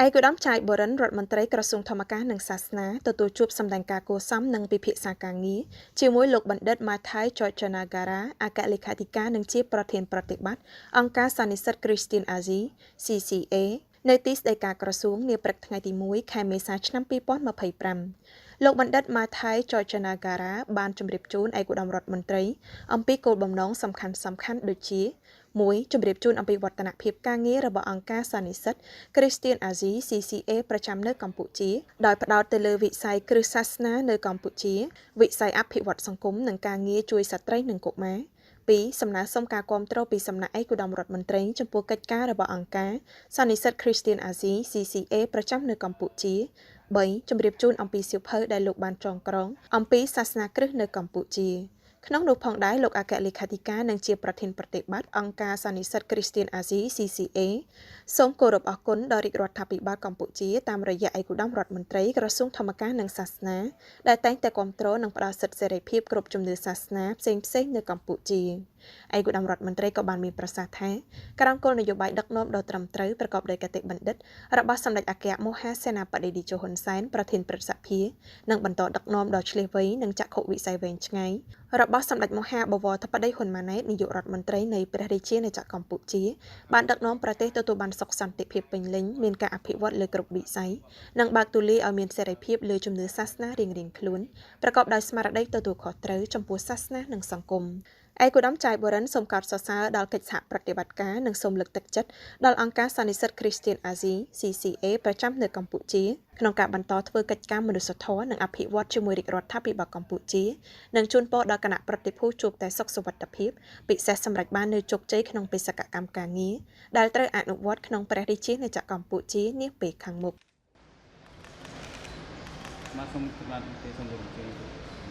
ឯកឧត្តម ចាយ បូរិន រដ្ឋមន្ត្រីក្រសួងធម្មការនិងសាសនា ទទួលជួបសម្ដែងការគួរសមនិងពិភាក្សាការងារជាមួយលោកបណ្ឌិត ម៉ាថៃ ចចនាការ៉ា អគ្គលេខាធិការនិងជាប្រធានប្រតិបត្តិអង្គការសន្និសីទគ្រីស្ទៀនអាស៊ី CCA នៅទីស្តីការក្រសួងនាព្រឹកថ្ងៃទី1 ខែមេសា ឆ្នាំ2025។ លោកបណ្ឌិត ម៉ាថៃ ចចនាការ៉ា បានជម្រាបជូនឯកឧត្តមរដ្ឋមន្ត្រីអំពីគោលបំណងសំខាន់ៗដូចជា 1 ជម្រាបជូនអំពីវឌ្ឍនភាពការងាររបស់អង្គការសន្និសីទគ្រីស្ទៀនអាស៊ី CCA ប្រចាំនៅកម្ពុជា ដោយផ្ដោតទៅលើវិស័យគ្រឹះសាសនានៅកម្ពុជា វិស័យអភិវឌ្ឍសង្គម និងការងារជួយស្ត្រីនិងកុមារ 2 សំណើសុំការគាំទ្រពីសំណាក់ឯកឧត្តមរដ្ឋមន្ត្រីចំពោះកិច្ចការរបស់អង្គការសន្និសីទគ្រីស្ទៀនអាស៊ី CCA ប្រចាំនៅកម្ពុជា 3 ជម្រាបជូនអំពីសៀវភៅដែលលោកបានចងក្រងអំពីសាសនាគ្រឹះនៅកម្ពុជា។ ក្នុងនោះផងដែរ លោកអគ្គលេខាធិការនិងជាប្រធានប្រតិបត្តិអង្គការសន្និសីទគ្រីស្ទៀនអាស៊ី CCA សូមគោរពអរគុណដល់រាជរដ្ឋាភិបាលកម្ពុជាតាមរយៈឯកឧត្តមរដ្ឋមន្ត្រីក្រសួងធម្មការនិងសាសនា ដែលតែងតែគាំទ្រនិងផ្ដល់សិទ្ធិសេរីភាពគ្រប់ជំនឿសាសនាផ្សេងៗនៅកម្ពុជា។ ឯកឧត្តមរដ្ឋមន្ត្រីក៏បានមានប្រសាសន៍ថា ក្រោមគោលនយោបាយដឹកនាំដ៏ត្រឹមត្រូវប្រកបដោយគតិបណ្ឌិតរបស់សម្ដេចអគ្គមហាសេនាបតីតេជោហ៊ុនសែន ប្រធានព្រឹទ្ធសភា និងបន្តដឹកនាំដ៏ឆ្លាតវៃនិងចក្ខុវិស័យវែងឆ្ងាយរបស់សម្ដេចមហាបវរធិបតីហ៊ុនម៉ាណែត នាយករដ្ឋមន្ត្រីនៃព្រះរាជាណាចក្រកម្ពុជា បានដឹកនាំប្រទេសទទួលបានសុខសន្តិភាពពេញលេញ មានការអភិវឌ្ឍលើគ្រប់វិស័យ និងបើកទូលាយឲ្យមានសេរីភាពលើជំនឿសាសនារៀងៗខ្លួន ប្រកបដោយស្មារតីទទួលខុសត្រូវចំពោះសាសនានិងសង្គម។ ឯកឧត្តម ចាយ បូរិន សូមកោតសរសើរដល់កិច្ចសហប្រតិបត្តិការ និងសូមលើកទឹកចិត្តដល់អង្គការសន្និសីទគ្រីស្ទៀនអាស៊ី CCA ប្រចាំនៅកម្ពុជា ក្នុងការបន្តធ្វើកិច្ចការមនុស្សធម៌និងអភិវឌ្ឍជាមួយរាជរដ្ឋាភិបាលកម្ពុជា និងជូនពរដល់គណៈប្រតិភូជួបតែសុខសុវត្ថិភាព ពិសេសសម្រេចបាននូវជោគជ័យក្នុងបេសកកម្មការងារដែលត្រូវអនុវត្តក្នុងព្រះរាជាណាចក្រកម្ពុជានាពេលខាងមុខ។ បាទ សូមបាទទេ សូមគោរពអញ្ជើញ។